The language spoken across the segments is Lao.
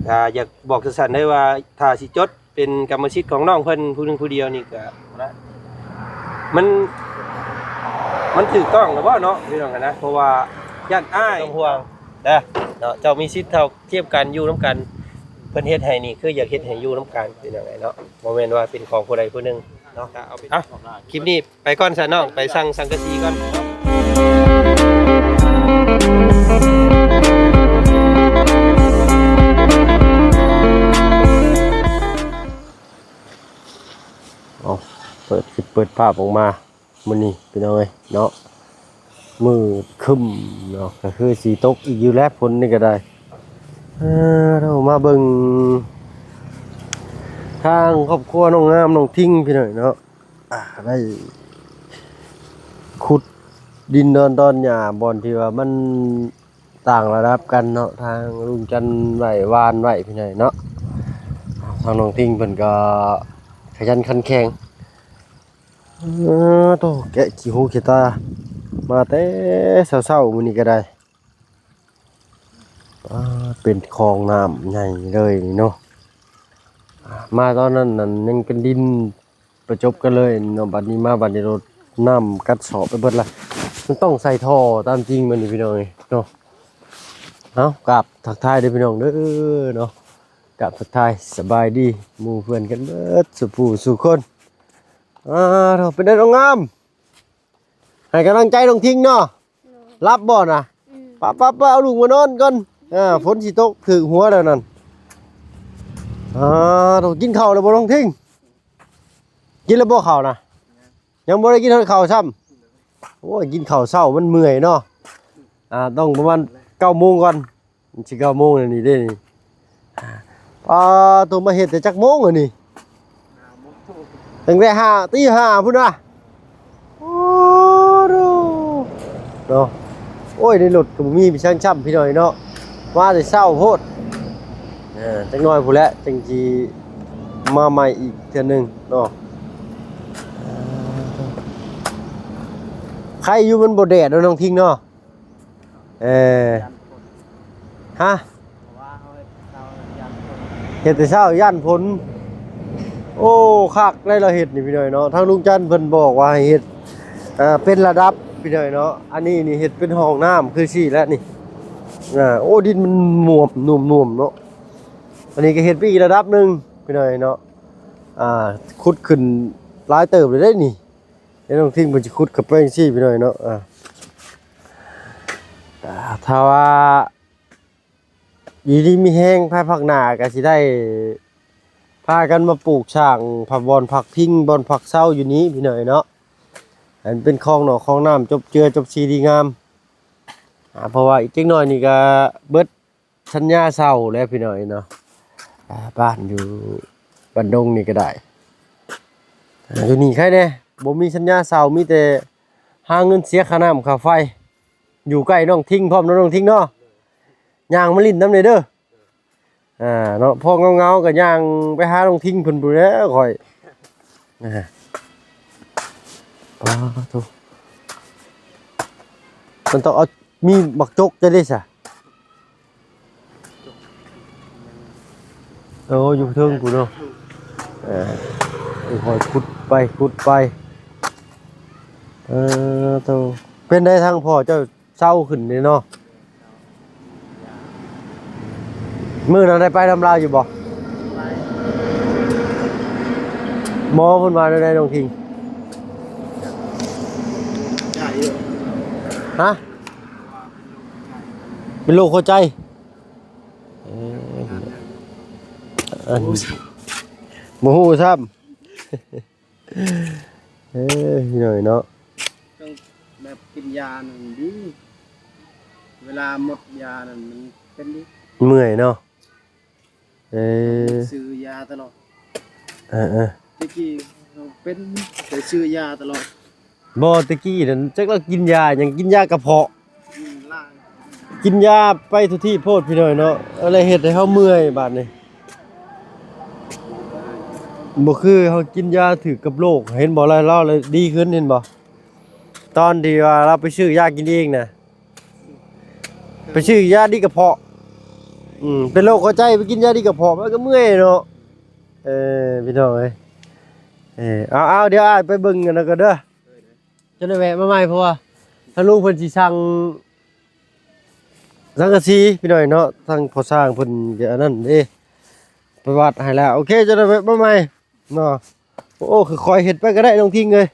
ກະຢາກບອກສັ້ນໆເລີຍວ່າ ຖ້າຊິຈົດເປັນກຳມະສິດຂອງນ້ອງເພິ່ນຜູ້ໜຶ່ງຜູ້ດຽວນີ້ກະ ມັນ ມັນຖືກຕ້ອງແລ້ວບໍ່ເນາະ ພີ່ນ້ອງນະ? ເພາະວ່າຢ້ານອາຍ ບໍ່ຕ້ອງຫ່ວງເດີເນາະ ເຈົ້າມີສິດເທົ່າທຽມກັນ ຢູ່ນຳກັນ. ເພິ່ນເຮັດໃຫ້ນີ້ ຄືຢາກເຮັດໃຫ້ຢູ່ນຳກັນ ພີ່ນ້ອງເນາະ ບໍ່ແມ່ນວ່າເປັນຂອງຜູ້ໃດຜູ້ໜຶ່ງເນາະ. ເອົາ ຄລິບນີ້ ໄປກ່ອນຊະນ້ອງ ໄປສັ່ງສັງກະສີກ່ອນ. ເອົາ ເປີດ ເປີດພາບອອກມາ ມື້ນີ້ພີ່ນ້ອງເອີຍເນາະ ມືດຄຶ້ມເນາະ ກະຄືຊິຕົກອີກຢູ່ແຫຼະ ຝົນນີ້ກະໄດ້. ເອີ ເຮົາມາເບິ່ງທາງຄອບຄົວນ້ອງງາມ ນ້ອງທິງ ພີ່ນ້ອງເນາະ. ອ່າ ໄດ້ຂຸດດິນດອນຕອນຫຍ້າ ບ່ອນທີ່ວ່າມັນຕ່າງລະດັບກັນເນາະ ທາງລຸງຈັນໄວ້ ຫວ່ານໄວ້ພີ່ນ້ອງເນາະ. ທາງນ້ອງທິງເພິ່ນກໍຂະຫຍັນຂັນແຂງ ເອີ ໂຕ ແກະຂີ້ຫູຂີ້ຕາ ມາແຕ່ເຊົ້າໆ ມື້ນີ້ກໍໄດ້. ອ່າ ເປັນຄອງນ້ຳໃຫຍ່ເລີຍນີ້ເນາະ ມາຕອນນັ້ນນັ້ນຍັງເປັນດິນປະຈົບກັນເລີຍເນາະ ບັດນີ້ມາ ບັດນີ້ລົດນ້ຳກັດເຊາະໄປເບິດລະ ມັນຕ້ອງໃສ່ທໍ່ຕາມຈິງບັດນີ້ພີ່ນ້ອງເອີຍເນາະ. ເອົາ ກາບທັກທາຍເດີພີ່ນ້ອງເດີເນາະ ກາບທັກທາຍສະບາຍດີໝູ່ເພື່ອນກັນເບິດສູ່ຜູ້ສູ່ຄົນ. ອ່າ ເປັນໃດນ້ອງງາມ? ໃຫ້ກຳລັງໃຈນ້ອງທິງເນາະ ຫຼັບບໍ່ນະ? ອືມ ປະ ປະ ປະ ເອົາລູກມານອນກ່ອນ ອ່າ ຝົນຊິຕົກຖືກຫົວແລ້ວນັ້ນ. ອ່າ ຕ້ອງກິນເຂົ້າແລ້ວບໍ່ນ້ອງທິງ? ກິນແລ້ວບໍ່ເຂົ້ານະ? ຍັງບໍ່ໄດ້ກິນຮອດເຂົ້າຊ້ຳ. ໂອ້ຍ ກິນເຂົ້າເຊົ້າມັນເມື່ອຍເນາະ ອ່າ ຕ້ອງປະມານເກົ້າໂມງກ່ອນ. ມັນຊິເກົ້າໂມງແລ້ວນີ້ເດ້ນີ້. ອ່າ ໂຕ ມາເຮັດແຕ່ຈັກໂມງອັນນີ້? ຕັ້ງແຕ່ຫ້າ ຕີຫ້າພຸ້ນນະ. ໂອ້ໂດ ເນາະ. ໂອ້ຍ ໃນລົດກໍບໍ່ມີໄປຊ່າງຊ້ຳພີ່ນ້ອງເນາະ ມາແຕ່ເຊົ້າໂພດ. ເອີ ຈັກໜ້ອຍພຸ້ນແຫຼະ ຈັ່ງຊິມາໃໝ່ອີກເທື່ອໜຶ່ງເນາະ. ໄຄຢູ່ມັນບໍ່ແດດເນາະ ນ້ອງທິງເນາະ. ເອີ ຮະ ເຮັດແຕ່ເຊົ້າຢ້ານຝົນ. ໂອ້ ຄັກໄດ໋ລາວເຮັດນີ້ພີ່ນ້ອງເນາະ. ທາງລຸງຈັນເພິ່ນບອກວ່າໃຫ້ເຮັດ ເອີ ເປັນລະດັບພີ່ນ້ອງເນາະ. ອັນນີ້ນີ້ເຮັດເປັນຫ້ອງນ້ຳຄືຊີ້ແຫຼະນີ້. ອ່າ ໂອ້ ດິນມັນໜວມ ໜວມໆເນາະ. ອັນນີ້ກໍເຮັດໄປອີກລະດັບໜຶ່ງພີ່ນ້ອງເນາະ. ອ່າ ຂຸດຂຶ້ນຫຼາຍເຕີບເລີຍເດ້ນີ້. ແລ້ວນ້ອງທິງເພິ່ນຊິຂຸດເຂົ້າໄປຈັ່ງຊີ້ພີ່ນ້ອງເນາະ. ອ່າ ຖ້າວ່າຢູ່ດີມີແຮງ ພາຍພາກໜ້າກໍຊິໄດ້ພາກັນມາປູກສ້າງພະ ບ່ອນພັກພິງ ບ່ອນພັກເຊົາຢູ່ນີ້ພີ່ນ້ອງເນາະ. ໃຫ້ມັນເປັນຄອງໜອງຄອງນ້ຳ ຈົບເຈືອຈົບສີດີງາມ. ອ່າ ເພາະວ່າອີກຈັກໜ້ອຍນີ້ກໍເບິດ ສັນຍາເຊົ່າແຫຼະພີ່ນ້ອງເນາະ. ອ່າ ບ້ານຢູ່ບ້ານດົງນີ້ກໍໄດ້ ອ່າ ຢູ່ນີ້ໃຄແດ່ ບໍ່ມີສັນຍາເຊົ່າ ມີແຕ່ຫາເງິນເສຍຄ່ານ້ຳຄ່າໄຟ. ຢູ່ໃກ້ນ້ອງທິງພ້ອມເນາະ ນ້ອງທິງເນາະ. ຍ່າງມາຫຼິ້ນນຳແດ່ເດີ. ອ່າ ເນາະ ພໍເຫງົາໆກໍຍ່າງໄປຫານ້ອງທິງເພິ່ນພຸ້ນແຫຼະຂ້ອຍ. ອ່າ ປາໂທ ມັນຕ້ອງເອົາ ມີບັກຈົກຈະໄດ້ຊະ. ໂອ້ ຢູ່ເທິງພຸ້ນເນາະ. ເອີ ຄ່ອຍຂຸດໄປ ຂຸດໄປ. ເອີ ໂຕ ເປັນໃດທາງພໍ່ເຈົ້າເຊົາຂຶ້ນເດເນາະ? ມື້ນັ້ນໄດ້ໄປນຳລາວຢູ່ບໍ່? ໝໍເພິ່ນວ່າແນວໃດນ້ອງທິງ? ຮະ? ເປັນໂລກຫົວໃຈ. ເອີ ອັນ ບໍ່ຮູ້ຊ້ຳ. ເອີ ພີ່ນ້ອງເນາະ ຕ້ອງແບບກິນຢານັ້ນດີ ເວລາໝົດຢານັ້ນມັນເປັນອີກ ເມື່ອຍເນາະ. ເອີ ຊື້ຢາຕະຫຼອດ. ເອີໆ ແຕ່ກີ້ເປັນ ໄປຊື້ຢາຕະຫຼອດ. ບໍ່ ແຕ່ກີ້ນັ້ນຈັກລາວກິນຢາຫຍັງ ກິນຢາກະເພາະ ອືມ ກິນຢາໄປທຸກທີ່ໂພດພີ່ນ້ອງເນາະ. ເອີ ແລ້ວເຮັດໃຫ້ເຮົາເມື່ອຍບາດນີ້. ບໍ່ຄືເຮົາກິນຢາຖືກກັບໂລກ ເຫັນບໍ່ ລາວ ລາວ ລາວດີຂຶ້ນ ເຫັນບໍ່? ຕອນທີ່ວ່າລາວໄປຊື້ຢາກິນເອງນະ ໄປຊື້ຢາດີກະເພາະ ອືມ ເປັນໂລກຫົວໃຈ ໄປກິນຢາດີກະເພາະ ມັນກະເມື່ອຍເນາະ. ເອີ ພີ່ນ້ອງເອີຍ ເອີ ເອົາໆ ດຽວອ້າຍໄປເບິ່ງອັນນັ້ນກ່ອນເດີ ຈະໄດ້ແວະມາໃໝ່ ເພາະວ່າທາງລຸງເພິ່ນຊິສັ່ງສັງກະສີ ພີ່ນ້ອງເນາະ. ທາງພໍ່ຊ່າງເພິ່ນກະອັນນັ້ນເດ້ ໄປວັດໃຫ້ແລ້ວ. ໂອເຄ ຈະໄດ້ແວະມາໃໝ່ເນາະ. ໂອ້ ຄ່ອຍໆເຮັດໄປກະໄດ້ນ້ອງທິງເອີຍ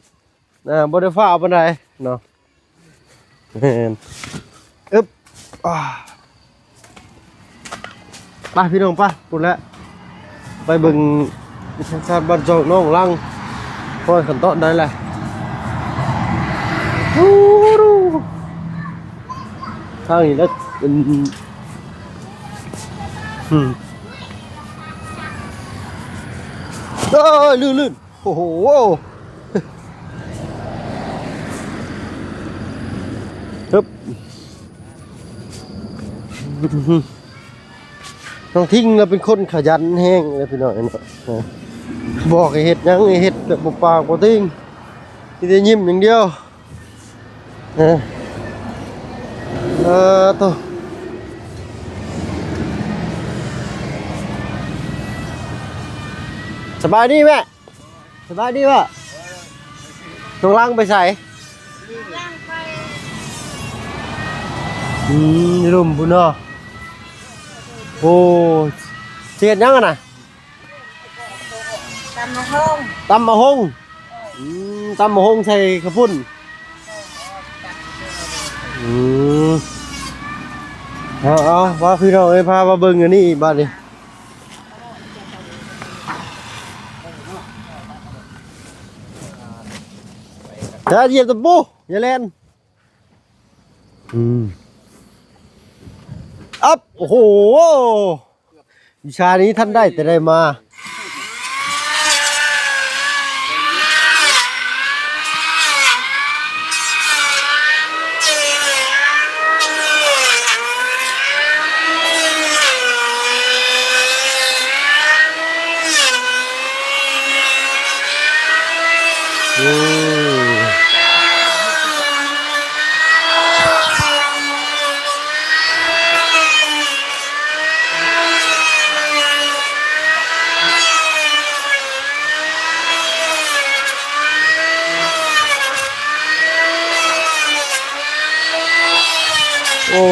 ອ່າ ບໍ່ໄດ້ຟ້າວປານໃດເນາະ. ແມ່ນ ອຶບ ອ່າ ໄປພີ່ນ້ອງ ໄປພຸ້ນແຫຼະ ໄປເບິ່ງທາງຊາດບ້ານຊ່ອງນ້ອງລັງ ຮອດຂັ້ນຕອນໃດແຫຼະ. ທາງນີ້ລະ ອືມ ອືມ ໂອ້ຍ ລື່ນໆ. ໂອ້ໂຫ ຮຶບ ນ້ອງທິງລາວເປັນຄົນຂະຫຍັນແຮງເດ້ພີ່ນ້ອງເນາະ. ບອກໃຫ້ເຮັດຫຍັງໃຫ້ເຮັດແບບບໍ່ປາກບໍ່ຕິງ ມີແຕ່ຍິ້ມຢ່າງດຽວ. ເອີ ເອີ ໂຕ ສະບາຍດີແມ່. ສະບາຍດີບໍ່? ນ້ອງລັງໄປໃສ? ອືມ ຢູ່ລຸ່ມພຸ້ນເນາະ. ໂອ້ ຊິເຮັດຫຍັງຫັ້ນນະ? ຕຳໝາກຫຸ່ງ ຕຳໝາກຫຸ່ງ. ອືມ ຕຳໝາກຫຸ່ງໃສ່ເຂົ້າປຸ້ນ. ອືມ ເອົາໆ ວ່າພີ່ນ້ອງເອີຍ ພາມາເບິ່ງອັນນີ້ອີກບາດນີ້. ຢ່າຢຽບຕະປູ ຢ່າແລ່ນ. ອືມ ອັບ ໂອ້ໂຫ ວິຊານີ້ທັນໄດ້ແຕ່ໄດ້ມາ. ໂອ້ ໂອ້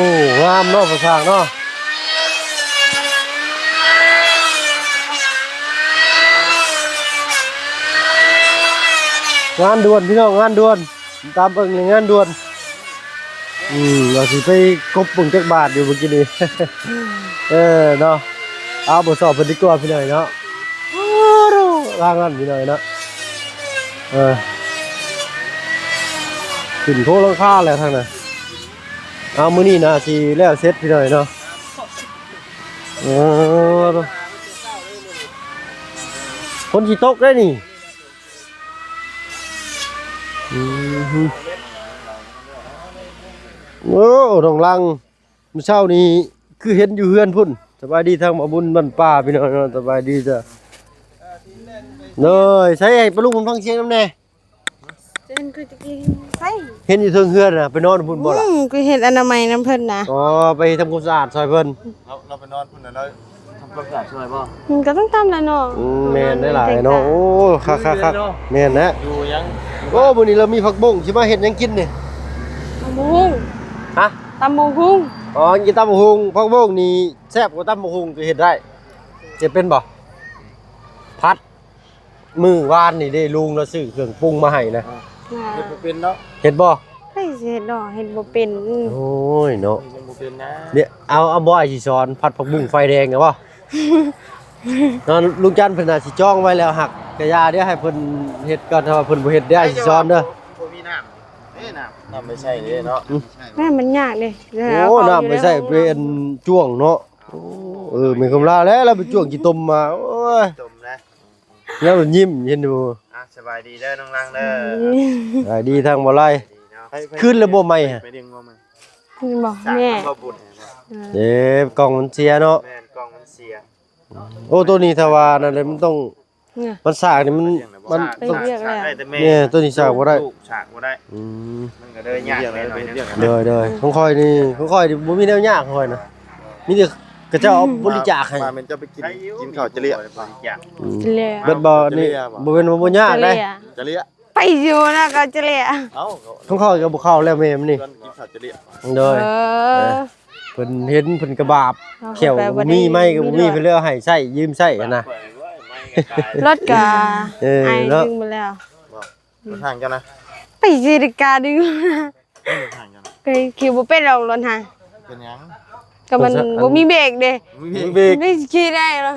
ງາມເນາະ ພໍ່ຊ່າງເນາະ. ງານດ່ວນພີ່ນ້ອງ ງານດ່ວນ ຕາມເບິ່ງນີ້ງານດ່ວນ. ອືມ ວ່າຊິໄປກົບເບິ່ງຈັກບາດຢູ່ມື້ກີ້ນີ້ ເອີເນາະ. ເອົາ ບໍ່ຊອບເພິ່ນດີກວ່າພີ່ນ້ອງເນາະ. ໂອ້ໂຫ ທາງນັ້ນພີ່ນ້ອງເນາະ ເອີ ຂຶ້ນໂທຫຼັງຄາແລ້ວທາງນັ້ນ. ເອົາ ມື້ນີ້ໜ້າຊິແລ້ວເສັດພີ່ນ້ອງເນາະ. ເອີ ຝົນຊິຕົກໄດ໋ນີ້. ອືມ ໂອ້ ນ້ອງລັງ ມື້ເຊົ້ານີ້ຄືເຫັນຢູ່ເຮືອນພຸ້ນ. ສະບາຍດີທາງໝໍບຸນບ້ານປ່າ ພີ່ນ້ອງເນາະ. ສະບາຍດີຈ້າ. ໂດຍ ໃສໃຫ້ປ້າລຸງເພິ່ນຟັງສຽງນຳແດ່. ເຫັນຄືຕະກີ້ ໃສ ເຫັນຢູ່ເທິງເຮືອນນະ ໄປນອນພຸ້ນບໍ່ລະ? ອືມ ຄືເຮັດອະນາໄມນຳເພິ່ນນະ. ອໍ ໄປທຳຄວາມສະອາດຊ່ອຍເພິ່ນ. ເຮົາ ເຮົາໄປນອນພຸ້ນນະ ເຮົາທຳຄວາມສະອາດຊ່ວຍບໍ່? ອືມ ກໍຕ້ອງທຳແຫຼະເນາະ. ອືມ ແມ່ນຫຼາຍໆເນາະ. ໂອ້ ຄັກໆໆ ແມ່ນແຫຼະ. ຢູ່ຫຍັງ? ໂອ້ ມື້ນີ້ລາວມີຜັກບົ້ງ ຊິມາເຮັດຫຍັງກິນນີ້? ຕຳບັກຫຸ່ງ. ຮະ? ຕຳບັກຫຸ່ງ. ອໍ ກິນຕຳບັກຫຸ່ງ. ຜັກບົ້ງນີ້ແຊບກວ່າຕຳບັກຫຸ່ງ ເຈົ້າເຮັດໄດ້? ເຮັດເປັນບໍ່? ຜັດ. ມື້ວານນີ້ເດ້ ລຸງລາວຊື້ເຄື່ອງປຸງມາໃຫ້ນະ. ອ່າ ເຮັດບໍ່ເປັນເນາະ. ເຮັດບໍ່? ໃຜຊິເຮັດເນາະ ເຮັດບໍ່ເປັນ. ໂອ້ຍເນາະ ເຮັດບໍ່ເປັນນະ. ດຽວ ເອົາ ເອົາບໍ່ ອ້າຍຊິສອນ ຜັດຜັກບຸ້ງໄຟແດງ ເອົາບໍ່? ເນາະ ລຸງຈັນເພິ່ນອາດຊິຈອງໄວ້ແລ້ວ ຫາກກະຢ່າເດ້ ໃຫ້ເພິ່ນເຮັດກ່ອນ. ຖ້າວ່າເພິ່ນບໍ່ເຮັດເດ້ ອ້າຍຊິສອນເດີ. ບໍ່ມີນ້ຳເດ້ ນ້ຳ ນ້ຳໄປໃຊ້ເດ້ເນາະ. ອືມ ນ້ຳມັນຍາກເດ້. ໂອ້ ນ້ຳໄປໃຊ້ເປັນຈ້ວງເນາະ. ໂອ້ ເອີ ແມ່ນຄວາມລາວແຫຼະ ລາວໄປຈ້ວງຂີ້ຕົມມາ. ໂອ້ຍ ຕົ້ມນະ. ແລ້ວຍິ້ມເຫັນຢູ່. ອ່ະ ສະບາຍດີເດີນ້ອງລັງເດີ. ສະບາຍດີທາງບໍ່ໄລ. ຄືນແລ້ວບໍ່ໃໝ່ຫະ? ໄປດຶງບໍ່ໃໝ່? ບໍ່ ສາກແມ່ ມັນບໍ່ບຸນ. ເອີ ເອີ ກ້ອງມັນເສຍເນາະ. ແມ່ນ ກ້ອງມັນເສຍ. ໂອ້ ໂຕນີ້ຖ້າວ່ານັ້ນແຫຼະ ມັນຕ້ອງ ມັນສາກນີ້ ມັນ ມັນ ໄປວຽກແລ້ວ ສາກໄດ້ແຕ່ແມ່. ແມ່ ໂຕນີ້ສາກບໍ່ໄດ້. ລູກສາກບໍ່ໄດ້. ອືມ ມັນກໍເລີຍຍາກແນ່ນອນ. ໂດຍໆ ຂອງຂ້ອຍນີ້ ຂອງຂ້ອຍນີ້ບໍ່ມີແນວຍາກ ຂອງຂ້ອຍນະ ມີແຕ່ ເຂົາເຈົ້າເອົາບໍລິຈາກໃຫ້ ວ່າແມ່ນເຈົ້າໄປກິນ ກິນເຂົ້າຈະເລຍ ອືມ ເບິດບໍ່ນີ້ ຈະເລຍບໍ່ ບໍ່ແມ່ນວ່າບໍ່ຍາກເດ້ ຈະເລຍ ຈະເລຍ ໄປຢູ່ນະກໍຈະເລຍ ເອົ້າ ຂອງເຂົາກໍບໍ່ເຂົ້າແລ້ວແມ່ມັນນີ້ ກິນເຂົ້າຈະເລຍ ໂດຍ ເອີ ເອີ ເພິ່ນເຫັນເພິ່ນກໍບາບ ເອົາ ແຂ້ວກໍບໍ່ມີ ໄມ້ກໍບໍ່ມີ ເພິ່ນເລີຍເອົາໃຫ້ໃຊ້ ຢືມໃຊ້ຫັ້ນນະ ລົດກໍ ເອີ ອ້າຍດຶງໄປແລ້ວ ບໍ່ ລົດຫ້າງເຈົ້ານະ ໄປຊິໄດ້ກ້າດຶງ ລົດຫ້າງເຈົ້ານະ ໄປຂີ່ບໍ່ເປັນດອກລົດຫ້າງ ເປັນຫຍັງ? ກໍມັນບໍ່ມີເບຣກເດ້ ບໍ່ມີເບຣກ ໄດ້ຂີ່ໄດ້ລະ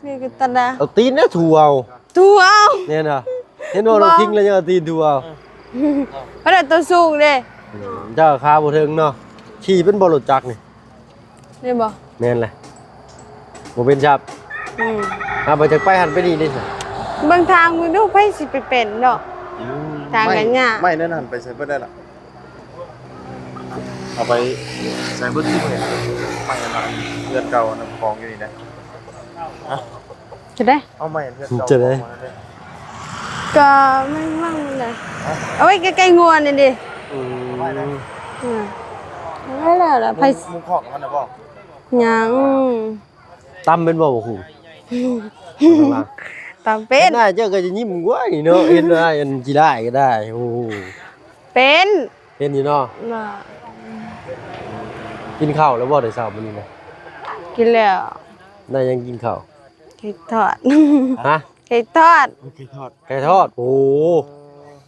ນີ້ກໍຕັດດາ ເອົາຕີນນະຖູເອົາ ຖູເອົາ ແມ່ນບໍ່? ເຫັນບໍ່ ລົດຄິງລະຍັງເອົາຕີນຖູເອົາ ເອີ ເພາະວ່າໂຕສູງເດ້ ອືມ ເຈົ້າຂາບໍ່ເຖິງເນາະ ຂີ່ເປັນບໍ່ລົດຈັກນີ້? ແມ່ນບໍ່? ແມ່ນແຫຼະ ບໍ່ເປັນຊັບ ອືມ ເອົາໄປຈາກໄປຫັ້ນໄປນີ້ເດ້ ເບິ່ງທາງເບິ່ງດູ ໃຜຊິໄປເປັນເນາະ ອືມ ທາງກໍຍາກ ໄມ້ນັ້ນຫັ້ນໄປໃສເບິດແລ້ວລະ ເອົາໄປໃສເບິດ ໄມ້ອັນນັ້ນ ເຮືອນເກົ່າອັນນັ້ນຂອງຢູ່ນີ້ນະ ຮະ ຈະໄດ້ ເອົາໄມ້ເຮືອນເກົ່າ ຈະໄດ້ ຂອງອັນນັ້ນເດ້ ກໍມັນວ່າງມັນໄດ້ ຮະ ເອົາໄວ້ໃກ້ໆງົວນີ້ເດ້ ອືມ ອືມ ໄດ້ແລ້ວລະ ໄປ ມຸງຄອກມັນນະບໍ່? ຍັງ ຕຳເປັນບໍ່ບັກຫຸ່ງ? ຕຳເປັນ ເຫັນອ້າຍເຈົ້າກໍຈະຍິ້ມກວ່ານີ້ເນາະ ເຫັນອ້າຍອັນຂີ້ຮ້າຍກໍໄດ້ ໂອ້ ເປັນ ເປັນຢູ່ເນາະ ບໍ່ ກິນເຂົ້າແລ້ວບໍ່ແຕ່ເຊົ້າມື້ນີ້ນະ? ກິນແລ້ວ ໄດ້ຫຍັງກິນເຂົ້າ? ໄກ່ທອດ ຮະ? ໄກ່ທອດ ໄກ່ທອດ ໄກ່ທອດ ໂອ້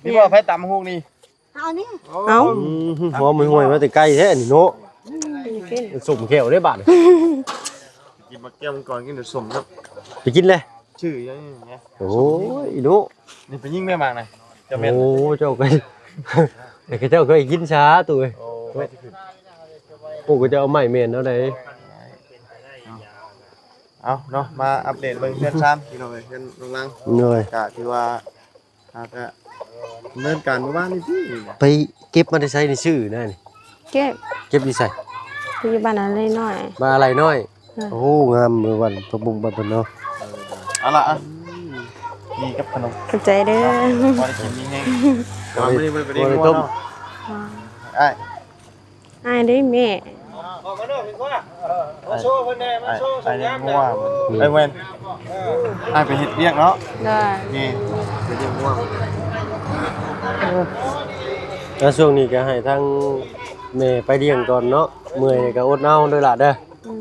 ມີບໍ່ ໃຜຕຳບັກຫຸ່ງນີ້? ເອົານີ້ ເອົາ ຫອມຫ່ວຍໆ ມາແຕ່ໄກແທ້ນີ້ເນາະ ອືມ ສົມແຂ້ວເດ້ບາດນີ້ ກິນໝາກແກ້ວມັງກອນ ກິນແຕ່ສົມເນາະ ໄປກິນເລີຍ ຊື່ຫຍັງນີ້ ໂອ້ຍ ອີ່ໜູ ນີ້ໄປຍິງແມ່ໝາກນະ ເຈົ້າແມ່ນ ໂອ້ ເຈົ້າກໍ ເຂົາເຈົ້າກໍກິນຊາ ຕູ້ເອີຍ ໂອ້ ໃຜຊິຂຶ້ນ ໂອ້ ເຂົາເຈົ້າເອົາໄມ້ແມ່ນເອົາໃດ ເອົາເນາະ ມາອັບເດດເບິ່ງເຮືອນຊານ ພີ່ນ້ອງເອີຍ ເຮືອນລຸງລັງ ໂດຍ ກະຖືວ່າ ອ່າ ກະດຳເນີນການມື້ວານນີ້ຕິ ໄປເກັບມາແຕ່ໃສນີ້ ຊື້ນະນີ້ ເກັບ ເກັບຢູ່ໃສ? ຢູ່ບ້ານອາໄລນ້ອຍ ບ້ານອາໄລນ້ອຍ ເອີ ໂອ້ ງາມເລີຍ ບ້ານຜັກບຸ້ງບ້ານເພິ່ນເນາະ ເອີ ເອົາລະ ອືມ ນີ້ກັບຂະໜົມ ຂອບໃຈເດີ ພໍໄດ້ກິນມີແຮງ ແຕ່ວ່າມື້ນີ້ບໍ່ໄດ້ ບໍ່ໄດ້ຕົ້ມ ເນາະ ອ້າຍ ອ້າຍເດ້ແມ່ ອອກມານອກດີກວ່າ ມາໂຊເພິ່ນແດ່ ມາໂຊສົງຍາມແດ່ ອ້າຍແວ່ນ ເອີ ອ້າຍໄປເຮັດວຽກເນາະ ໂດຍ ນີ້ ໄປລ້ຽງງົວ ແລ້ວຊ່ວງນີ້ກໍໃຫ້ທາງແມ່ໄປລ້ຽງກ່ອນເນາະ ເມື່ອຍກໍອົດເອົາເດີຫຼ້າເດີ ອືມ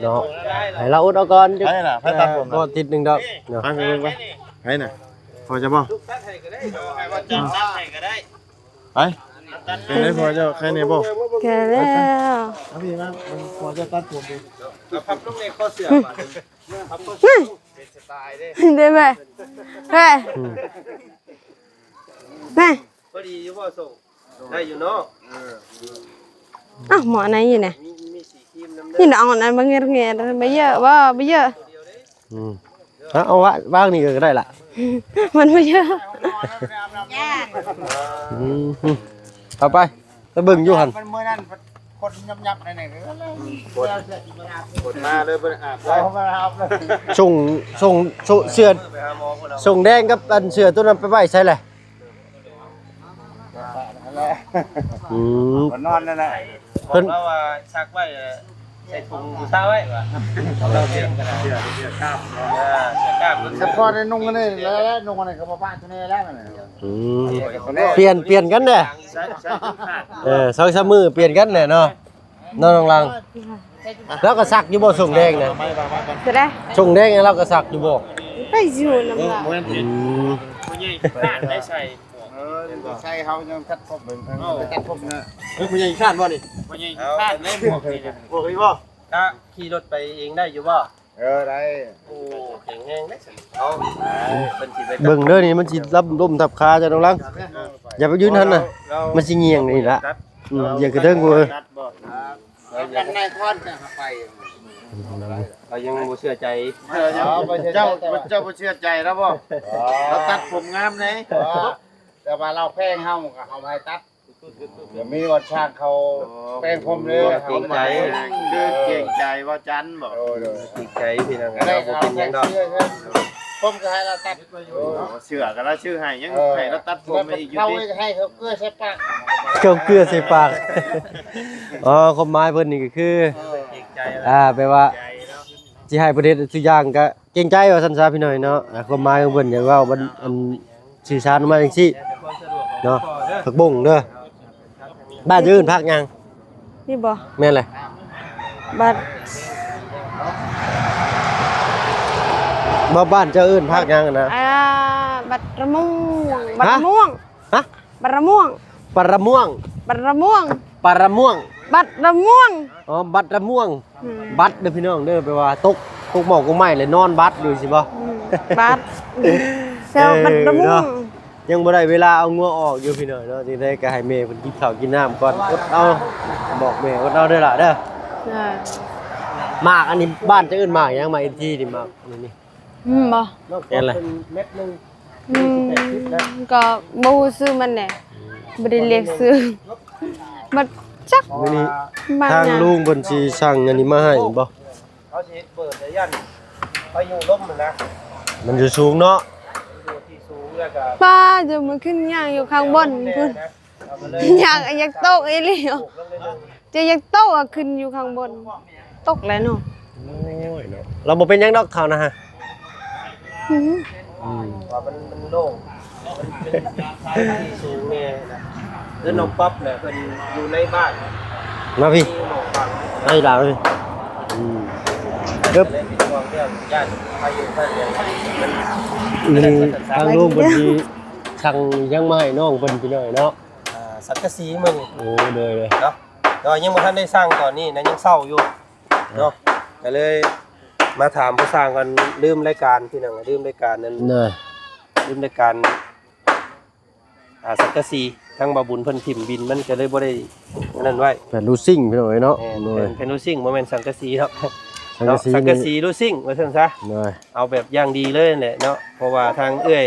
ເນາະ ໃຫ້ລາວອົດເອົາກ່ອນ ໃຜລະ ໃຜຕັດຜົມ ບໍ່ອາທິດໜຶ່ງດອກເນາະ ໄປເບິ່ງໄປ ໃຜນະ ພໍ່ເຈົ້າບໍ່? ຕັດໃຫ້ກໍໄດ້ ໃຫ້ວ່າເຈົ້າຕັດໃຫ້ກໍໄດ້ ໄປ ເປັນໄດພໍ່ເຈົ້າ ໄຄແດ່ບໍ່? ແກ່ແລ້ວ ເອົາພີ່ມາ ພໍ່ເຈົ້າຕັດຜົມເອງ ເອົາພັບລົງໃນຄໍເສື້ອບາດນີ້ ພັບ ເປັນສະຕາຍເດ້ ໄດ້ໄໝ? ເຮີ້ຍ ອືມ ແມ່ ພໍດີຢູ່ບໍ່? ສົ່ງໄດ້ຢູ່ເນາະ ເອີ ອ້າວ ໝໍ້ອັນໃດຢູ່ນະ ມີ ມີສີຄຣີມນຳເດີ ນີ້ເອົາອັນນັ້ນມາແງດໆ ບໍ່ເຢີ ບໍ່ເຢີ ອືມ ເອົາ ເອົາວາງ ວາງນີ້ກໍໄດ້ລະ ມັນບໍ່ເຢີ ອືມ ເອົາໄປ ໄປເບິ່ງຢູ່ຫັ້ນ ມັນມື້ນັ້ນຄົນຍັບໆ ໃນນັ້ນ ຄົນ ຄົນມາເລີຍ ບໍ່ໄດ້ອາບເລີຍ ສົ່ງ ສົ່ງ ສົ່ງເສື້ອ ສົ່ງແດງກັບອັນເສື້ອຕົວນັ້ນໄປໄວ້ໃສແຫຼະ? ອືມ ນອນນັ້ນແຫຼະ ເພິ່ນ ບອກລາວວ່າຊັກໄວ້ ໃສ່ຖົງບູຊາໄວ້ວ່າ ເຮົາເສຍ ເສຍກ້າມ ເອີ ເສຍກ້າມ ສະເພາະໄດ້ນຸ່ງອັນນີ້ແລ້ວ ນຸ່ງອັນນີ້ກໍບໍ່ປະຕົວນີ້ແລ້ວ ອືມ ປ່ຽນ ປ່ຽນກັນແດ່ ໃສ່ ໃສ່ເຂັມຂັດ ເອີ ສອງສາມມື້ປ່ຽນກັນແຫຼະເນາະ ເນາະ ນ້ອງລັງ ລາວກໍສັກຢູ່ບໍ່ ສົ້ງແດງນະ? ຈະໄດ້ ສົ້ງແດງລາວກໍສັກຢູ່ບໍ່? ໄປຢູ່ນຳລາວ ອືມ ຜູ້ໃຫຍ່ຂາດໄດ້ໃສ່ ເອີ ໃສ່ເຮົາຍັງຕັດຜົມ ເອີ ໄປຕັດຜົມນະ ເອີ ຜູ້ໃຫຍ່ຂາດບໍ່ນີ້? ຜູ້ໃຫຍ່ຂາດໄດ້ໝວກນີ້ນະ ໝວກນີ້ບໍ່? ກະຂີ່ລົດໄປເອງໄດ້ຢູ່ບໍ່? ເອີ ໄດ້ ໂອ້ ແຂງແຮງເດ້ ເອົາ ເພິ່ນຊິໄປ ເບິ່ງເດີ ນີ້ມັນຊິລ້ມທັບຂາເຈົ້າ ນ້ອງລັງ ຢ່າໄປຢືນຫັ້ນນະ ມັນຊິຍ່ຽງນີ້ລະ ອືມ ຢ່າກະເທິງເວີຍ ກັນນາຍພອນຈະເຂົ້າໄປ ເຮົາຍັງບໍ່ເຊື່ອໃຈ ເຈົ້າ ເຈົ້າບໍ່ເຊື່ອໃຈລາວບໍ່? ລາວຕັດຜົມງາມເດ້ ແຕ່ວ່າລາວແພງເຮົາ ເຮົາບໍ່ໃຫ້ຕັດ ບໍ່ມີວັນຊ່າງເຂົາແປງຜົມເລີຍ ເກງໃຈ ຄືເກງໃຈວ່າຈັນບໍ? ໂດຍ ເກງໃຈພີ່ນ້ອງ ເຮົາບໍ່ເປັນຫຍັງດອກ ຜົມກໍໃຫ້ລາວຕັດ ເສື້ອກໍລາວຊື້ໃຫ້ ຍັງໃຫ້ລາວຕັດຜົມອີກຢູ່ຕິ ໃຫ້ເຂົາເກືອໃສ່ປາກ ເຂົາເກືອໃສ່ປາກ ອໍ ຄວາມໝາຍເພິ່ນນີ້ກໍຄື ເອີ ອ່າ ແປວ່າຊິໃຫ້ເພິ່ນເຮັດທຸກຢ່າງກະເກງໃຈວ່າຊັ້ນຊະພີ່ນ້ອງເນາະ. ອ່າ ຄວາມໝາຍຂອງເພິ່ນຢາກເວົ້າ ອັນ ອັນ ສື່ສານອອກມາຈັ່ງຊີ້ເນາະ. ຜັກບົ້ງເດີ. ບ້ານເຈົ້າເອີ້ນຜັກຫຍັງ? ນີ້ບໍ່? ແມ່ນແຫຼະ. ບັດ ບໍ່ ບ້ານເຈົ້າເອີ້ນຜັກຫຍັງຫັ້ນນະ? ອ່າ ບັດລະມ່ວງ. ຮະ? ບັດລະມ່ວງ. ຮະ? ບັດລະມ່ວງ. ປາລະມ່ວງ. ປາລະມ່ວງ. ປາລະມ່ວງ. ບັດລະມ່ວງ. ອໍ ບັດລະມ່ວງ. ອືມ ບັດເດີພີ່ນ້ອງເດີ ແປວ່າຕົກ ຕົກໝໍ້ກົກໄມ້ແລ້ວນອນບັດຢູ່ຊີ້ບໍ່? ອືມ ບັດ ເຈົ້າ ເອີ ບັດລະມ່ວງເນາະ. ຍັງບໍ່ໄດ້ເວລາເອົາງົວອອກຢູ່ພີ່ນ້ອງເນາະ. ຈັ່ງໃດກໍໃຫ້ແມ່ເພິ່ນກິນເຂົ້າກິນນ້ຳກ່ອນ. ອົດເອົາ ບອກແມ່ອົດເອົາເດີຫຼ້າເດີ. ໝາກອັນນີ້ບ້ານເຈົ້າເອີ້ນໝາກຫຍັງ? ໝາກອິນທີນີ້ ໝາກອັນນີ້. ອືມ ບໍ່ ແມ່ນແຫຼະ. ເມັດໜຶ່ງ ອືມ ກໍບໍ່ຮູ້ຊື່ມັນແຫຼະ ບໍ່ໄດ້ລຽກຊື່ ບໍ່ຈັກ. ມື້ນີ້ທາງລຸງເພິ່ນຊິສັ່ງອັນນີ້ມາໃຫ້ບໍ່? ເຮົາຊິເປີດໄດ້ຢ້ານພາຍຸລົມຫັ້ນນະ ມັນຢູ່ສູງເນາະ ຢູ່ທີ່ສູງ ແລ້ວກໍ ປ້າ ຈະມາຂຶ້ນຍ່າງຢູ່ຂ້າງບົນພຸ້ນ ເອົາໄປເລີຍ ຢາກ ຢາກຕົກອີ່ຫຼີ. ເຈົ້າຢາກຕົກອະ ຂຶ້ນຢູ່ຂ້າງບົນ ຕົກແລ້ວເນາະ. ໂອ້ຍເນາະ ລາວບໍ່ເປັນຫຍັງດອກເຂົານະຮະ. ອືມ ອືມ ວ່າມັນ ມັນໂລ່ງ ມັນເປັນທີ່ສູງແນ່ນະ. ເດີນນ້ອງປັອບນະ ເພິ່ນຢູ່ໃນບ້ານ ມາພີ້ ໃນລາວພີ້. ອືມ ເດີ ເປັນຫ່ວງເລື່ອງຢ້ານພາຍຸ ຢ້ານຫຍັງ ມັນ ອືມ ທາງລຸງເພິ່ນຊິສັ່ງຫຍັງມາໃຫ້ນ້ອງເພິ່ນພີ່ນ້ອງເນາະ. ອ່າ ສັງກະສີມື້ນີ້ ໂອ້ ໂດຍ ໂດຍ ເນາະ. ແຕ່ວ່າຍັງບໍ່ທັນໄດ້ສັ່ງຕອນນີ້ນະ ຍັງເຊົ້າຢູ່ເນາະ ກໍເລີຍມາຖາມຜູ້ສ້າງກ່ອນ. ລືມລາຍການພີ່ນ້ອງ ລືມລາຍການນັ້ນ ລືມລາຍການ ອ່າ ສັງກະສີ. ທາງບ່າວບຸນເພິ່ນຖິ້ມບິນ ມັນກໍເລີຍບໍ່ໄດ້ອັນນັ້ນໄວ້. ແຜ່ນລູຊິງພີ່ນ້ອງເອີຍເນາະ. ແມ່ນ ໂດຍ ແຜ່ນ ແຜ່ນລູຊິງ ບໍ່ແມ່ນສັງກະສີເນາະ ສັງກະສີ ເນາະ ສັງກະສີລູຊິງວ່າຊັ້ນຊະ. ໂດຍ ເອົາແບບຢ່າງດີເລີຍແຫຼະເນາະ ເພາະວ່າທາງເອື້ອຍ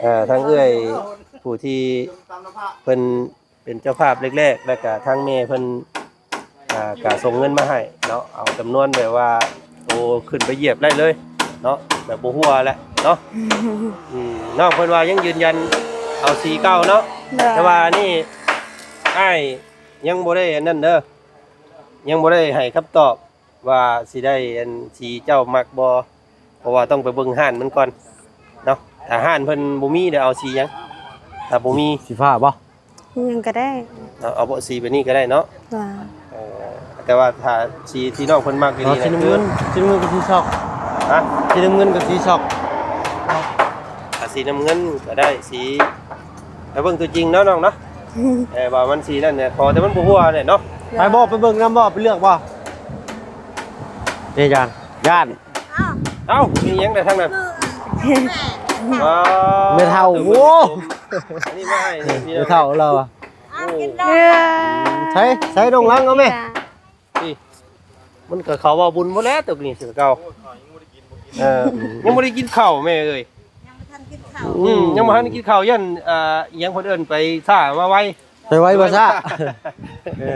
ເອີ ທາງເອື້ອຍຜູ້ທີ່ເພິ່ນ ເປັນເຈົ້າພາບແລກໆ ແລ້ວກະທາງແມ່ເພິ່ນ ອ່າ ກະສົ່ງເງິນມາໃຫ້ເນາະ ເອົາຈຳນວນແບບວ່າໂຕຂຶ້ນໄປຢຽບໄດ້ເລີຍເນາະ ແບບບໍ່ຮົ່ວແຫຼະເນາະ. ອືມ ນ້ອງເພິ່ນວ່າຍັງຢືນຢັນເອົາສີເກົ່າເນາະ. ໂດຍ ແຕ່ວ່ານີ້ອ້າຍຍັງບໍ່ໄດ້ອັນນັ້ນເດີ ຍັງບໍ່ໄດ້ໃຫ້ຄຳຕອບ ວ່າຊິໄດ້ອັນສີເຈົ້າມັກບໍ່ ເພາະວ່າຕ້ອງໄປເບິ່ງຮ້ານມັນກ່ອນເນາະ. ຖ້າຮ້ານເພິ່ນບໍ່ມີ ດຽວເອົາສີຫຍັງ? ຖ້າບໍ່ມີ ສີຟ້າບໍ່? ຫຍັງກໍໄດ້ ເອົາ ເອົາບໍ່ ສີແບບນີ້ກໍໄດ້ເນາະ. ວ່າ ເອີ ແຕ່ວ່າຖ້າສີທີ່ນ້ອງເພິ່ນມັກອີ່ຫຼີ ເອົາສີນ້ຳເງິນ ຄື ສີນ້ຳເງິນກັບສີຊອກ. ຮະ? ສີນ້ຳເງິນກັບສີຊອກ. ຖ້າສີນ້ຳເງິນກໍໄດ້ ສີ ໄປເບິ່ງຕົວຈິງເນາະນ້ອງເນາະ. ເອີ ວ່າມັນສີນັ້ນແຫຼະ ຂໍແຕ່ມັນບໍ່ຮົ່ວແຫຼະເນາະ. ໄປບໍ່ ໄປເບິ່ງນຳບໍ່ ໄປເລືອກບໍ່? ເດ້ຢ້ານ ຢ້ານ. ເອົ້າ ມີຫຍັງແດ່ທາງນັ້ນ? ວ້າວ ແມ່ເຖົ້າ ໂອ້ ອັນນີ້ມາໃຫ້ນີ້ ແມ່ເຖົ້າລາວອະ. ໂອ້ ໃສ່ ໃສ່ດົງຫຼັງເອົາແມ່. ນີ້ ມັນກໍເຂົ້າເວົ້າບຸນໝົດແລ້ວ ຕົກນີ້ຄືເກົ່າ. ເອີ ຍັງບໍ່ໄດ້ກິນເຂົ້າແມ່ເອີຍ ຍັງບໍ່ທັນກິນເຂົ້າ. ອືມ ຍັງບໍ່ທັນກິນເຂົ້າ ຢ້ານ ອ່າ ອີຫຍັງເພິ່ນເອີ້ນ ໄປຊ້າມາໄວ ໄປໄວມາຊ້າ. ເອີ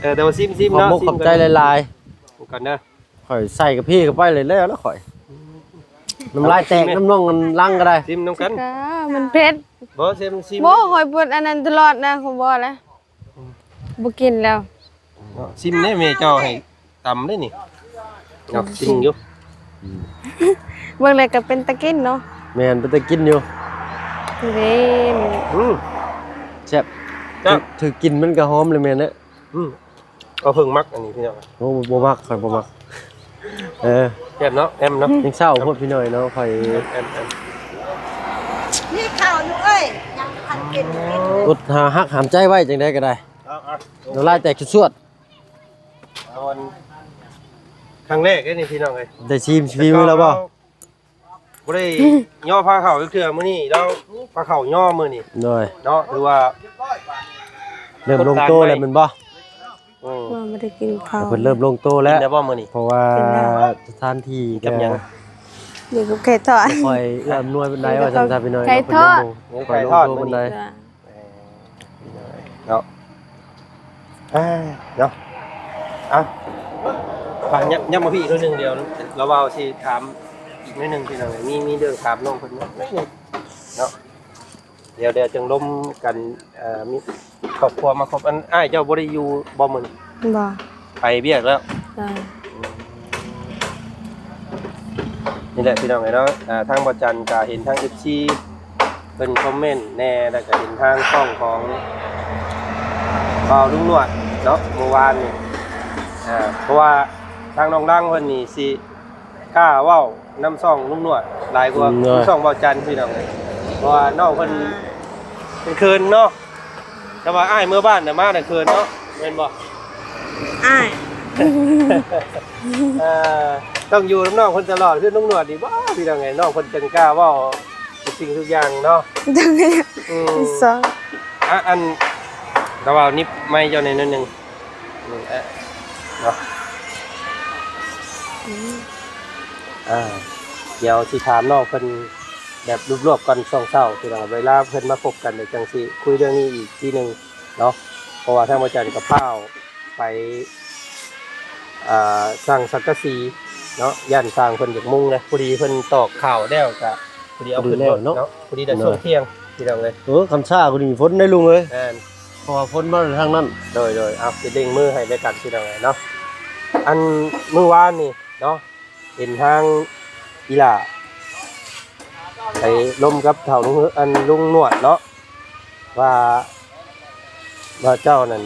ເອີ ແຕ່ວ່າຊິມໆ ເນາະ ຂອບຄຸນຂອບໃຈຫຼາຍໆ ກັນເດີ. ຂ້ອຍໃສ່ກາເຟເຂົ້າໄປເລີຍແລ້ວລະຂ້ອຍ ນ້ຳລາຍແຕກນຳນ້ອງຫຼັງກໍໄດ້. ຊິມນຳກັນ ມັນເຜັດ. ບໍ່ ຊິມ ຊິມ ໂອ້ ຂ້ອຍເປີດອັນນັ້ນຕະຫຼອດນະ ຂ້ອຍບໍ່ລະ ບໍ່ກິນແລ້ວ. ເນາະ ຊິມແດ່ ແມ່ເຈົ້າໃຫ້ຕຳເດ້ນີ້ເນາະ. ຊິມຢູ່ ເບິ່ງແລ້ວກໍເປັນຕາກິນເນາະ. ແມ່ນ ເປັນຕາກິນຢູ່ເດ້. ອືມ ແຊບ ແຊບ ຖືກ ຖືກກິນມັນກໍຫອມເລີຍແມ່ນແຫຼະ. ອືມ ເອົາເພິ່ງມັກອັນນີ້ພີ່ນ້ອງ. ໂອ້ ບໍ່ມັກ ຂ້ອຍບໍ່ມັກ. ເອີ ແອມເນາະ ແອມເນາະ ຍັງເຊົ້າໂພດພີ່ນ້ອງເນາະ ຂ້ອຍ ແອມ ແອມ ແອມ. ມີເຂົ້າຢູ່ເອີຍ ຍັງບໍ່ທັນກິນ. ອົດຫາ ຫັກຫາມໃຈໄວ້ຈັ່ງໃດກໍໄດ້. ເອົາ ເອົາ ນ້ຳລາຍແຕກຊວດໆ. ເອົາອັນ ຄັ້ງແລກເດ້ນີ້ພີ່ນ້ອງເອີຍ ໄດ້ຊີມຝີມືແລ້ວບໍ່? ບໍ່ໄດ້ຍໍພາເຂົ້າຈັກເທື່ອ ມື້ນີ້ລາວພາເຂົ້າຍໍມື້ນີ້. ໂດຍ ເນາະ ຖືວ່າເລີ່ມລົງໂຕແລ້ວແມ່ນບໍ່? ອືມ ວ່າບໍ່ໄດ້ກິນເຂົ້າ ເພິ່ນເລີ່ມລົງໂຕແລ້ວ. ກິນໄດ້ບໍ່ມື້ນີ້? ເພາະວ່າ ກິນແລ້ວ ສະຖານທີ່ ກິນກັບຫຍັງ? ຢູ່ກັບໄກ່ທອດ ບໍ່ຄ່ອຍເອື້ອອຳນວຍປານໃດວ່າຊັ້ນຊະພີ່ນ້ອງ. ໄກ່ທອດ ເນາະ ເພິ່ນລົງໂຕປານໃດ. ໄກ່ທອດມື້ນີ້ ເອີ ເນາະ ເອີ ເນາະ ອ່ະ ອ່ະ ຍັບ ຍັບມາພີ້ໜ້ອຍໜຶ່ງ ດຽວລາວເວົ້າຊິຖາມອີກໜ້ອຍໜຶ່ງພີ່ນ້ອງ ມີ ມີເລື່ອງຖາມນ້ອງເພິ່ນໜ້ອຍໜຶ່ງເນາະ. ດຽວ ດຽວຈຶ່ງລົມກັນ ເອີ ມີຄອບຄົວມາຄົບ. ອັນ ອ້າຍເຈົ້າບໍ່ໄດ້ຢູ່ບໍ່ມື້ນີ້? ບໍ່ ໄປວຽກແລ້ວ. ໂດຍ. ນີ້ແຫຼະພີ່ນ້ອງເອີຍເນາະ, ອ່າ ທາງບໍ່ຈັນກໍເຫັນທາງເອັຟຊີເພິ່ນຄອມເມັນແດ່ ແລ້ວກໍເຫັນທາງຊ່ອງຂອງບ່າວລຸງໜວດເນາະ ເມື່ອວານນີ້. ອ່າ ເພາະວ່າທາງນ້ອງລັງເພິ່ນນີ້ຊິກ້າເວົ້ານຳຊ່ອງລຸງໜວດຫຼາຍກວ່າ ອືມ ຊ່ອງບ່າວຈັນພີ່ນ້ອງເອີຍ, ເພາະວ່ານ້ອງເພິ່ນເຂີນເນາະ. ແຕ່ວ່າອ້າຍເມືອບ້ານນະ ມານະເຂີນເນາະ ແມ່ນບໍ່? ອ້າຍ ເອີ ຕ້ອງຢູ່ນຳນ້ອງເພິ່ນຕະຫຼອດ ຄືລຸງໜວດນີ້ບໍ່ ພີ່ນ້ອງເອີຍ. ນ້ອງເພິ່ນຈັ່ງກ້າເວົ້າທຸກສິ່ງທຸກຢ່າງເນາະ. ອືມ ອ່ະ ອັນ ລະເວົ້ານິບໄມເຈົ້າແດ່ໜ້ອຍໜຶ່ງ. ອືມ ເນາະ. ອືມ ອ່າ ດຽວຊິຖາມນ້ອງເພິ່ນແບບລວບໆກ່ອນ ຊ່ວງເຊົ້າ ພີ່ນ້ອງ, ເວລາເພິ່ນມາພົບກັນ ດຽວຈັ່ງຊິຄຸຍເລື່ອງນີ້ອີກທີໜຶ່ງເນາະ. ເພາະວ່າທາງພະອາຈານກໍພ້າວໄປ ອ່າ ສັ່ງສັງກະສີເນາະ, ຢ້ານຊ່າງເພິ່ນຢາກມຸງເດ້. ພໍດີເພິ່ນຕອກຂ່າວແລ້ວ ກະພໍດີເອົາຂຶ້ນລົດເນາະ, ພໍດີໄດ້ຊ່ວງທ່ຽງ ພີ່ນ້ອງເອີຍ. ເອີ ຄັນຊ້າກວ່ານີ້ຝົນໄດ້ລຸງເອີຍ. ແມ່ນ ເພາະວ່າຝົນມາທາງນັ້ນ. ໂດຍໆ ເອົາ ຊິເລັ່ງມືໃຫ້ແລະກັນ ພີ່ນ້ອງເອີຍເນາະ. ອັນມື້ວານນີ້ເນາະ ເຫັນທາງອີ່ຫຼ້າໄປລົມກັບເຖົ້າລຸງ ອັນ ລຸງໜວດເນາະ ວ່າ ວ່າເຈົ້ານັ້ນ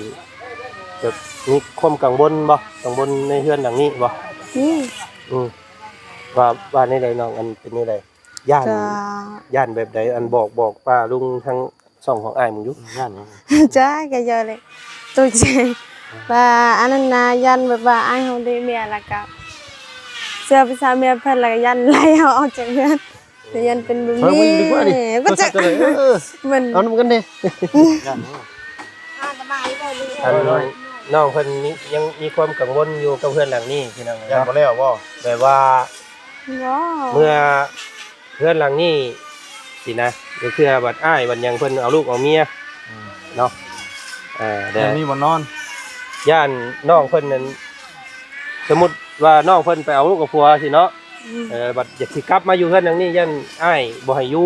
ຈະມີຄວາມກັງວົນບໍ່? ກັງວົນໃນເຮືອນຫຼັງນີ້ບໍ່? ອືມ ອືມ ວ່າ ວ່າແນວໃດນ້ອງ? ອັນ ເປັນແນວໃດ? ຢ້ານ ຢ້ານແບບໃດ? ອັນ ບອກ ບອກປ້າລຸງທາງ ຊ່ອງຂອງອ້າຍມຶງຢູ່. ຢ້ານຫຍັງ? ຈ້າ ກະເຢີແຫຼະ ໂຕເຈ ວ່າອັນນັ້ນນະ ຢ້ານແບບວ່າອ້າຍເຮົາໄດ້ເມຍ ແລ້ວກະເຊື່ອໄປຊາເມຍເພິ່ນ ແລ້ວກະຢ້ານໄລ່ເຮົາອອກຈາກເຮືອນ ແລ້ວຢ້ານເປັນແບບນີ້. ເອີ ມັນ ເອົານຳກັນເດ້. ອັນ ນ້ອງເພິ່ນມີ ຍັງມີຄວາມກັງວົນຢູ່ກັບເຮືອນຫຼັງນີ້ ພີ່ນ້ອງເອີຍເນາະ. ຢ້ານບໍ່ແລ້ວບໍ່? ແບບວ່າ ບໍ່ ເມື່ອ ເຮືອນຫຼັງນີ້ຊີ້ນະ, ລາງເທື່ອບັດອ້າຍບັດຫຍັງເພິ່ນເອົາລູກເອົາເມຍ ອືມ ເນາະ. ເອີ ແລ້ວມີບ່ອນນອນ ຢ້ານນ້ອງເພິ່ນນັ້ນ ສົມມຸດວ່ານ້ອງເພິ່ນໄປເອົາລູກເອົາຜົວຊີ້ເນາະ. ອືມ ເອີ ບັດຢາກຊິກັບມາຢູ່ເຮືອນຫຼັງນີ້ ຢ້ານອ້າຍບໍ່ໃຫ້ຢູ່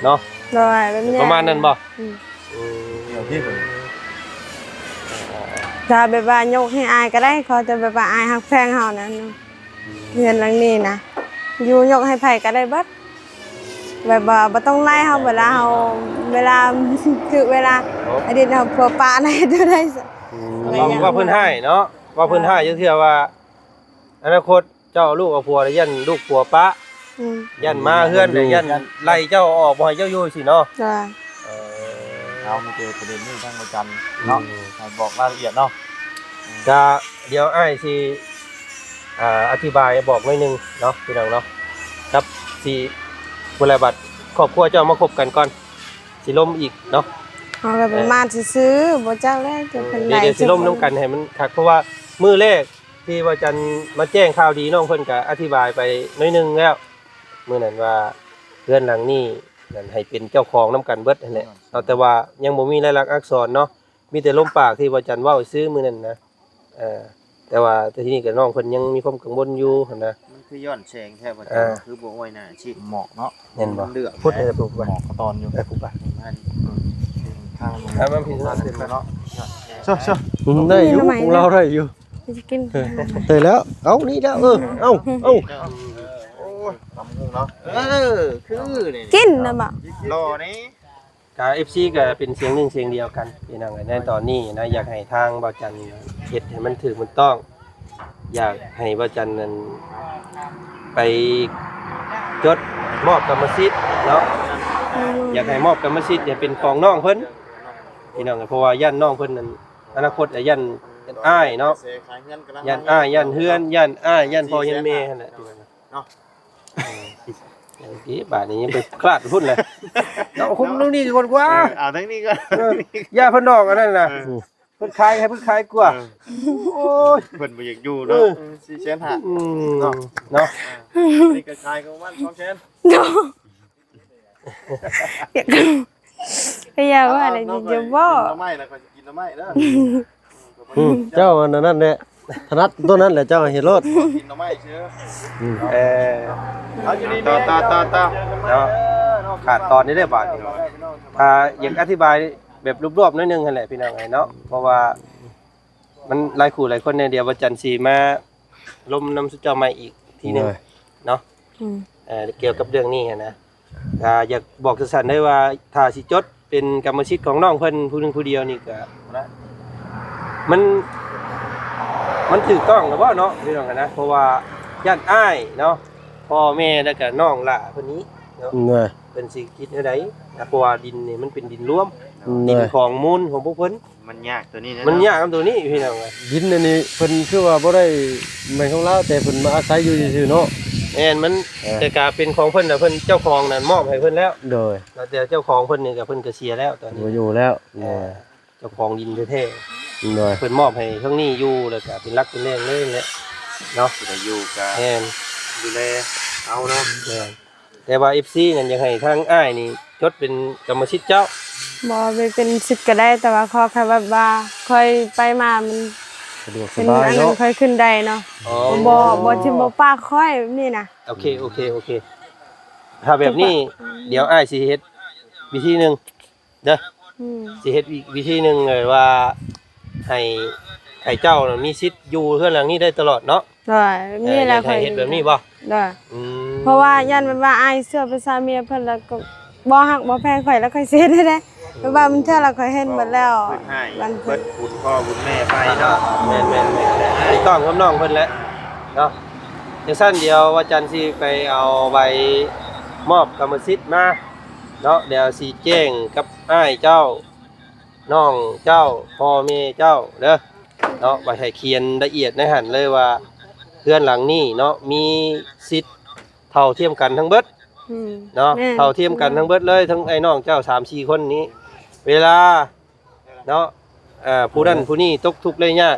ເນາະ. ໂດຍ ແບບນີ້ ປະມານນັ້ນບໍ່? ອືມ ອືມ ຖ້າແບບວ່າຍົກໃຫ້ອ້າຍກໍໄດ້ ຂໍແຕ່ແບບວ່າອ້າຍຮັກແພງເຮົານັ້ນ. ເຮືອນຫຼັງນີ້ນະ ຢູ່ຍົກໃຫ້ໃຜກໍໄດ້ເບິດ ແບບວ່າບໍ່ຕ້ອງໄລ່ເຮົາ ເວລາເຮົາ ເວລາຖືກເວລາ ອະດີດເຮົາຜົວປະໄດ້ ເທົ່າໃດ. ອືມ ວ່າເພິ່ນຮ້າຍເນາະ ວ່າເພິ່ນຮ້າຍ ເອີ ຈັ່ງເທື່ອວ່າ ອະນາຄົດເຈົ້າເອົາລູກເອົາຜົວແລ້ວ ຢ້ານລູກຜົວປະ. ອືມ ຢ້ານມາເຮືອນແລ້ວ ຢ້ານໄລ່ເຈົ້າອອກ ບໍ່ໃຫ້ເຈົ້າຢູ່ຊີ້ເນາະ. ເອີ ເອົາ ມີແຕ່ປະເດັນນີ້ທາງອາຈານເນາະ ອືມ ໃຫ້ບອກລາຍລະອຽດເນາະ. ກະດຽວອ້າຍຊິ ອ່າ ອະທິບາຍບອກໜ້ອຍໜຶ່ງເນາະ ພີ່ນ້ອງເນາະ ກັບຊິ ຜູ້ລະບັດຄອບຄົວເຈົ້າມາຄົບກັນກ່ອນ ຊິລົມອີກເນາະ. ເຮົາກໍປະມາດຊື່ໆ ບໍ່ຈັກແລ້ວຈະເປັນໃດ. ດຽວຊິລົມນຳກັນໃຫ້ມັນຄັກ ເພາະວ່າມື້ແລກທີ່ວ່າຈັນມາແຈ້ງຂ່າວດີ ນ້ອງເພິ່ນກໍອະທິບາຍໄປໜ້ອຍໜຶ່ງແລ້ວ ມື້ນັ້ນວ່າເຮືອນຫຼັງນີ້ນັ້ນໃຫ້ເປັນເຈົ້າຂອງນຳກັນເບິດຫັ້ນແຫຼະເນາະ ແຕ່ວ່າຍັງບໍ່ມີລາຍລັກອັກສອນເນາະ. ມີແຕ່ລົມປາກທີ່ວ່າຈັນເວົ້າຊື່ມື້ນັ້ນນະ. ເອີ ແຕ່ວ່າແຕ່ທີ່ນີ້ກໍນ້ອງເພິ່ນຍັງມີຄວາມກັງວົນຢູ່ຫັ້ນນະ. ມັນຄືຍ້ອນແສງແທ້ບໍ່ ເອີ ຄືບໍ່ອວຍໜ້າຊິໝອກເນາະ. ແມ່ນບໍ່? ພຸດໃຫ້ຜູ້ ໝອກກະຕອນຢູ່ ເອີ ຜູ້ ເອົາມາພີ້ເນາະ. ໄດ້ຢູ່ ຂອງລາວໄດ້ຢູ່ ຊິກິນ ເອີ ໄດ້ແລ້ວ. ເອົາ ນີ້ແລ້ວ ເອີ ເອົາ ເອົາ ໂອ້ຍ ຕຳຫຸ່ງເນາະ. ເອີ ຄືນີ້ ກິນນະບໍ່? ລໍນີ້ ກະເອັຟຊີກໍເປັນສຽງໜຶ່ງສຽງດຽວກັນ ພີ່ນ້ອງເອີຍ. ໃນຕອນນີ້ນະ ຢາກໃຫ້ທາງບ່າວຈັນເຮັດໃຫ້ມັນຖືກມັນຕ້ອງ, ຢາກໃຫ້ບ່າວຈັນນັ້ນໄປຈົດມອບກຳມະສິດເນາະ, ອືມ ຢາກໃຫ້ມອບກຳມະສິດໃຫ້ເປັນຂອງນ້ອງເພິ່ນ ພີ່ນ້ອງເອີຍ. ເພາະວ່າຢ້ານນ້ອງເພິ່ນນັ້ນ ອະນາຄົດ ຢ້ານ ຢ້ານອ້າຍເນາະ, ຢ້ານອ້າຍ ຢ້ານເຮືອນ ຢ້ານອ້າຍ ຢ້ານພໍ່ ຢ້ານແມ່ຫັ້ນແຫຼະ ເນາະ. ເອີ ເອີ ບາດນີ້ຍັງໄປຄາດພຸ້ນແຫຼະ ເນາະ. ຄຸມທາງນີ້ກ່ອນກວ່າ ເອີ ເອົາທາງນີ້ກ່ອນ ເອີ ຢ່າເພິ່ນດອກອັນນັ້ນນະ ເອີ ເພິ່ນຂາຍໃຫ້ເພິ່ນຂາຍກວ່າ ເອີ ໂອ້ຍ ເພິ່ນບໍ່ຢາກຢູ່ເນາະ ເອີ ສີ່ແສນຫ້າ ອືມ ເນາະ ເນາະ ເອີ ນີ້ກໍຂາຍປະມານສອງແສນ ເນາະ. ກໍຢ່າວ່າແຫຼະ ຢ່າເວົ້າ ກິນໜໍ່ໄມ້ແລ້ວຂ້ອຍຊິກິນໜໍ່ໄມ້ເດີ. ອືມ ເຈົ້າອັນນັ້ນແຫຼະ ຖະໜັດຕົວນັ້ນແຫຼະ ເຈົ້າເຮັດໂລດ ກິນໜໍ່ໄມ້ເຊີ. ອືມ ເອີ ເອົາຢູ່ດີ ຕໍ່ ຕໍ່ ຕໍ່ ຕໍ່ ເນາະ ຂາດຕອນນີ້ເດ້ບາດນີ້. ອ່າ ຢາກອະທິບາຍແບບລວບໆໜ້ອຍໜຶ່ງຫັ້ນແຫຼະ ພີ່ນ້ອງເອີຍເນາະ, ເພາະວ່າ ມັນຫຼາຍຄູ່ຫຼາຍຄົນແດ່ ດຽວວັນຈັນຊິມາລົມນຳຊຸມເຈົ້າໃໝ່ອີກທີໜຶ່ງ ໂດຍ ເນາະ ອືມ ເອີ ກ່ຽວກັບເລື່ອງນີ້ຫັ້ນນະ ກໍຢາກບອກສັ້ນໆເລີຍວ່າ ຖ້າຊິຈົດເປັນກຳມະສິດຂອງນ້ອງເພິ່ນຜູ້ໜຶ່ງຜູ້ດຽວນີ້ກໍ ມັນ ມັນຖືກຕ້ອງແລ້ວບໍ່ເນາະ ພີ່ນ້ອງນະ? ເພາະວ່າຢ້ານອ້າຍເນາະ ພໍ່ແມ່ ແລ້ວກໍນ້ອງຫຼ້າເພິ່ນນີ້ເນາະ ໂດຍ ເພິ່ນຊິຄິດແນວໃດນະ? ເພາະວ່າດິນນີ້ມັນເປັນດິນລວມ ໂດຍ ດິນຂອງມູນຂອງພວກເພິ່ນ ມັນຍາກຕົວນີ້ເນາະ ມັນຍາກນຳຕົວນີ້ພີ່ນ້ອງເອີຍ. ດິນອັນນີ້ເພິ່ນຄືວ່າບໍ່ໄດ້ແມ່ນຂອງລາວ ແຕ່ເພິ່ນມາອາໄສຢູ່ຊື່ໆເນາະ. ແມ່ນ ມັນ ເອີ ແຕ່ກະເປັນຂອງເພິ່ນ ແລ້ວເພິ່ນເຈົ້າຂອງນັ້ນມອບໃຫ້ເພິ່ນແລ້ວ ໂດຍ ແລ້ວແຕ່ເຈົ້າຂອງເພິ່ນນີ້ກະເພິ່ນກະເສຍແລ້ວຕອນນີ້ ບໍ່ຢູ່ແລ້ວ ເອີ ໂດຍ ເຈົ້າຂອງດິນແທ້ໆ ໂດຍ ເພິ່ນມອບໃຫ້ທາງນີ້ຢູ່ ແລ້ວກະເປັນຫຼັກເປັນແຫຼ່ງເລີຍແຫຼະເນາະ ຊິໄດ້ຢູ່ກະ ແມ່ນ ດູແລເອົາເນາະ ແມ່ນ. ແຕ່ວ່າເອັຟຊີນັ້ນຢາກໃຫ້ທາງອ້າຍນີ້ຈົດເປັນກຳມະສິດເຈົ້າ. ບໍ່ ໄປເປັນສິດກໍໄດ້ ແຕ່ວ່າຂໍແຄ່ແບບວ່າຄ່ອຍໄປມາມັນສະດວກສະບາຍເນາະ ເປັນອັນນັ້ນ ຄ່ອຍຂຶ້ນໄດ້ເນາະ. ອໍ ບໍ່ ບໍ່ ບໍ່ ຊິບໍ່ປາກຂ້ອຍແບບນີ້ນະ. ໂອເຄ ໂອເຄ ໂອເຄ ຖ້າແບບນີ້ ດຽວອ້າຍຊິເຮັດວິທີໜຶ່ງ ເດີ ອືມ ຊິເຮັດອີກວິທີໜຶ່ງເລີຍວ່າ ໃຫ້ ໃຫ້ເຈົ້ານະມີສິດຢູ່ເຮືອນຫຼັງນີ້ໄດ້ຕະຫຼອດເນາະ. ໂດຍ ແບບນີ້ແຫຼະ ເອີ ຢາກໃຫ້ເຮັດແບບນີ້ບໍ່? ໂດຍ ອືມ ເພາະວ່າຢ້ານແບບວ່າອ້າຍເຊື່ອພາສາເມຍເພິ່ນ ແລ້ວກໍບໍ່ຮັກບໍ່ແພງຂ້ອຍ ແລ້ວຂ້ອຍຊິເຮັດໃຫ້ໄດ້ ແບບວ່າບາງເທື່ອແລ້ວຂ້ອຍເຫັນໝົດແລ້ວ ເພິ່ນໃຫ້ ມັນເພິ່ນ ບຸນພໍ່ບຸນແມ່ໄປເນາະ. ແມ່ນໆ ຖືກຕ້ອງກັບນ້ອງເພິ່ນແຫຼະເນາະ. ຈັ່ງຊັ້ນດຽວວັນຈັນຊິໄປເອົາໃບມອບກຳມະສິດມາ ເນາະ ດຽວຊິແຈ້ງກັບອ້າຍເຈົ້າ ນ້ອງເຈົ້າ ພໍ່ແມ່ເຈົ້າເດີເນາະ ວ່າໃຫ້ຂຽນລະອຽດໃນຫັ້ນເລີຍວ່າ ເຮືອນຫຼັງນີ້ເນາະ ມີສິດເທົ່າທຽມກັນທັງເບິດ ອືມ ເນາະ ແມ່ນ ເທົ່າທຽມກັນທັງເບິດເລີຍ ທັງອ້າຍນ້ອງເຈົ້າສາມສີ່ຄົນນີ້ ເວລາ ເນາະ ເອີ ຜູ້ນັ້ນຜູ້ນີ້ຕົກທຸກໄດ້ຍາກ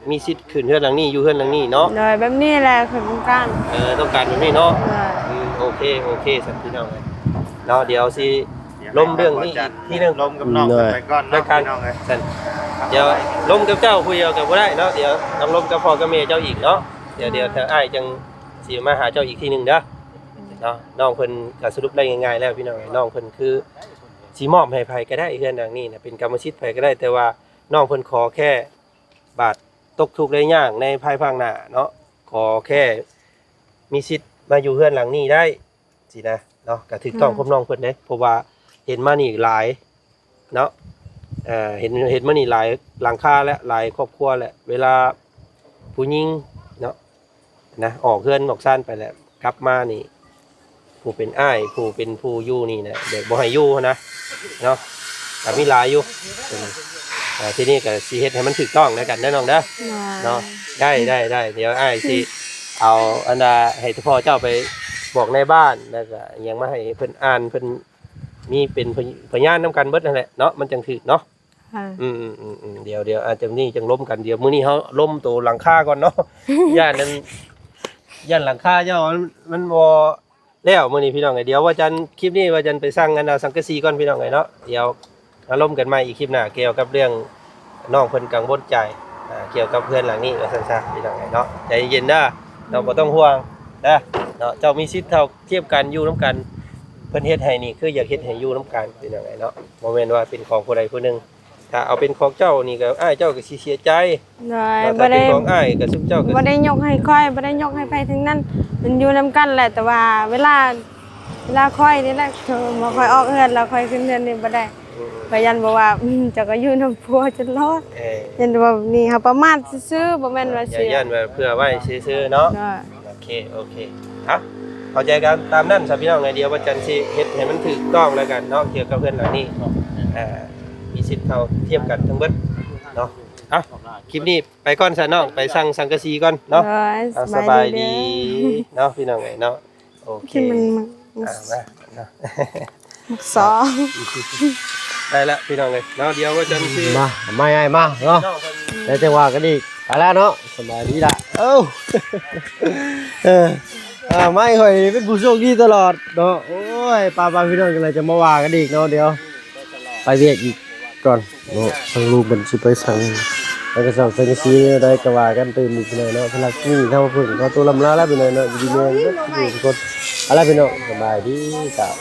ມີສິດຂຶ້ນເຮືອນຫຼັງນີ້ ຢູ່ເຮືອນຫຼັງນີ້ເນາະ. ໂດຍ ແບບນີ້ແຫຼະຂ້ອຍຕ້ອງການ ເອີ ຕ້ອງການແບບນີ້ເນາະ. ໂດຍ ອືມ ໂອເຄ ໂອເຄ ຊັ້ນພີ່ນ້ອງເອີຍເນາະ ດຽວຊິລົມເລື່ອງນີ້ອີກທີໜຶ່ງ ລົມກັບນ້ອງເພິ່ນໄປກ່ອນເນາະ ພີ່ນ້ອງເອີຍ. ຊັ້ນດຽວລົມກັບເຈົ້າຜູ້ດຽວກໍບໍ່ໄດ້ເນາະ ດຽວຕ້ອງລົມກັບພໍ່ກັບແມ່ເຈົ້າອີກເນາະ. ດຽວ ອືມ ດຽວທາງອ້າຍຈັ່ງຊິມາຫາເຈົ້າອີກທີໜຶ່ງເດີ ອືມ ເນາະ. ນ້ອງເພິ່ນກໍສະຫຼຸບໄດ້ງ່າຍໆແລ້ວ ພີ່ນ້ອງເອີຍ ນ້ອງເພິ່ນຄື ຊິມອບໃຫ້ໃຜກໍໄດ້ ເຮືອນຫຼັງນີ້ນະ ເປັນກຳມະສິດໃຜກໍໄດ້ ແຕ່ວ່ານ້ອງເພິ່ນຂໍແຄ່ບາດຕົກທຸກໄດ້ຍາກໃນພາຍພາກໜ້າເນາະ ຂໍແຄ່ມີສິດມາຢູ່ເຮືອນຫຼັງນີ້ໄດ້ຊີ້ນະເນາະ. ກໍຖືກຕ້ອງ ອືມ ຄວາມນ້ອງເພິ່ນເດ້ ເພາະວ່າເຫັນມານີ້ຫຼາຍເນາະ ເອີ ເຫັນ ເຫັນມານີ້ຫຼາຍຫຼັງຄາແລະ ຫຼາຍຄອບຄົວແລະ ເວລາຜູ້ຍິງເນາະ ນະ ອອກເຮືອນອອກຊານໄປແລ້ວ ກັບມານີ້ ຜູ້ເປັນອ້າຍ ຜູ້ເປັນຜູ້ຢູ່ນີ້ນະ ແບບບໍ່ໃຫ້ຢູ່ຫັ້ນນະເນາະ ກໍມີຫຼາຍຢູ່. ອ່າ ທີນີ້ກໍຊິເຮັດໃຫ້ມັນຖືກຕ້ອງແລ້ວກັນເດີນ້ອງເດີ ເນາະ. ໄດ້ ໄດ້ ໄດ້ ດຽວອ້າຍຊິເອົາອັນນ່າ ໃຫ້ພໍ່ເຈົ້າໄປບອກນາຍບ້ານ ແລ້ວກໍຫຍັງມາໃຫ້ເພິ່ນອ່ານ ເພິ່ນມີເປັນພະ ພະຍານນຳກັນເບິດຫັ້ນແຫຼະເນາະ ມັນຈັ່ງຖືກເນາະ. ອ່າ ອືມໆໆ ດຽວ ດຽວ ອາ ຈັ່ງນີ້ຈັ່ງລົມກັນ ດຽວມື້ນີ້ເຮົາລົມໂຕຫຼັງຄາກ່ອນເນາະ ຢ້ານນັ້ນ ຢ້ານຫຼັງຄາເຈົ້າມັນ ມັນບໍ່ແລ້ວມື້ນີ້ພີ່ນ້ອງເອີຍ. ດຽວວັນຈັນ ຄລິບນີ້ວັນຈັນໄປສັ່ງອັນນ່າສັງກະສີກ່ອນພີ່ນ້ອງເອີຍເນາະ. ດຽວມາລົມກັນໃໝ່ອີກຄລິບໜ້າ ກ່ຽວກັບເລື່ອງນ້ອງເພິ່ນກັງວົນໃຈ ອ່າ ກ່ຽວກັບເຮືອນຫຼັງນີ້ວ່າຊັ້ນຊະພີ່ນ້ອງເອີຍເນາະ. ໃຈເຢັນເດີ ເຈົ້າບໍ່ຕ້ອງຫ່ວງເດີເນາະ ເຈົ້າມີສິດເທົ່າທຽມກັນຢູ່ນຳກັນ. ເພິ່ນເຮັດໃຫ້ນີ້ຄືຢາກເຮັດໃຫ້ຢູ່ນຳກັນພີ່ນ້ອງເອີຍເນາະ ບໍ່ແມ່ນວ່າເປັນຂອງຜູ້ໃດຜູ້ໜຶ່ງ. ຖ້າເອົາເປັນຂອງເຈົ້ານີ້ກໍ ອ້າຍເຈົ້າກໍຊິເສຍໃຈ ໂດຍ ເນາະ. ບໍ່ໄດ້ ຖ້າເປັນຂອງອ້າຍກໍຊຸມເຈົ້າກໍ ບໍ່ໄດ້ຍົກໃຫ້ຂ້ອຍ ບໍ່ໄດ້ຍົກໃຫ້ໃຜທັງນັ້ນ ມັນຢູ່ນຳກັນແຫຼະ. ແຕ່ວ່າເວລາ ເວລາຂ້ອຍນີ້ແຫຼະ ບໍ່ຄ່ອຍອອກເຮືອນ ແລ້ວຂ້ອຍຂຶ້ນເຮືອນນີ້ບໍ່ໄດ້ ອືມ ຂ້ອຍຢ້ານບໍ່ວ່າ ອືມ ເຈົ້າກໍຢູ່ນຳຜົວຈົນລອດ ເອີ ຢ້ານວ່ານີ້ເຮົາປະໝາດຊື່ໆ ບໍ່ແມ່ນວ່າເສຍ ຢ້ານວ່າເພື່ອໄວ້ຊື່ໆເນາະ ໂດຍ. ໂອເຄ ໂອເຄ ເອົາ ເຂົ້າໃຈກັນຕາມນັ້ນຊະພີ່ນ້ອງ. ດຽວວັນຈັນຊິເຮັດໃຫ້ມັນຖືກຕ້ອງແລ້ວກັນເນາະ ກ່ຽວກັບເຮືອນຫຼັງນີ້ ເອີ ມີສິດເທົ່າທຽມກັນທັງເບິດເນາະ. ເອົາ ຄລິບນີ້ໄປກ່ອນຊະນ້ອງ ໄປສັ່ງສັງກະສີກ່ອນເນາະ. ໂດຍ ເອົາ ສະບາຍດີ ສະບາຍດີເດີເນາະ ພີ່ນ້ອງເອີຍເນາະ. ໂອເຄ ທີ່ມັນ ອ່າ ມາເນາະ ໝາກສອງ ໄດ້ລະພີ່ນ້ອງເອີຍເນາະ. ດຽວວ່າຈັ່ງຊີ້ ມາ ມາ ອ້າຍ ມາເນາະ ແລ້ວຈັ່ງວ່າກັນອີກ. ໄປລະເນາະ ສະບາຍດີລະ. ເອົ້າ ເອີ ເອີ ມາໃຫ້ຂ້ອຍເປັນຜູ້ໂຊກດີຕະຫຼອດເນາະ. ໂອ້ຍ ໄປໆ ພີ່ນ້ອງ ຈັ່ງໃດຈະມາວ່າກັນອີກເນາະ. ດຽວໄປວຽກອີກ ກ່ອນເນາະ ທາງລູກເພິ່ນຊິໄປສັ່ງ ແລ້ວກໍສັ່ງສັງກະສີແນວໃດກໍວ່າກັນຕື່ມອີກເນາະ. ສຳລັບມື້ນີ້ເຮົາເພິ່ນຂໍຕົວລ່ຳລາລະພີ່ນ້ອງເນາະ ຢູ່ດີມີແຮງເບິດທຸກຄົນ ເອົາລະພີ່ນ້ອງ ສະບາຍດີ ເຈົ້າ.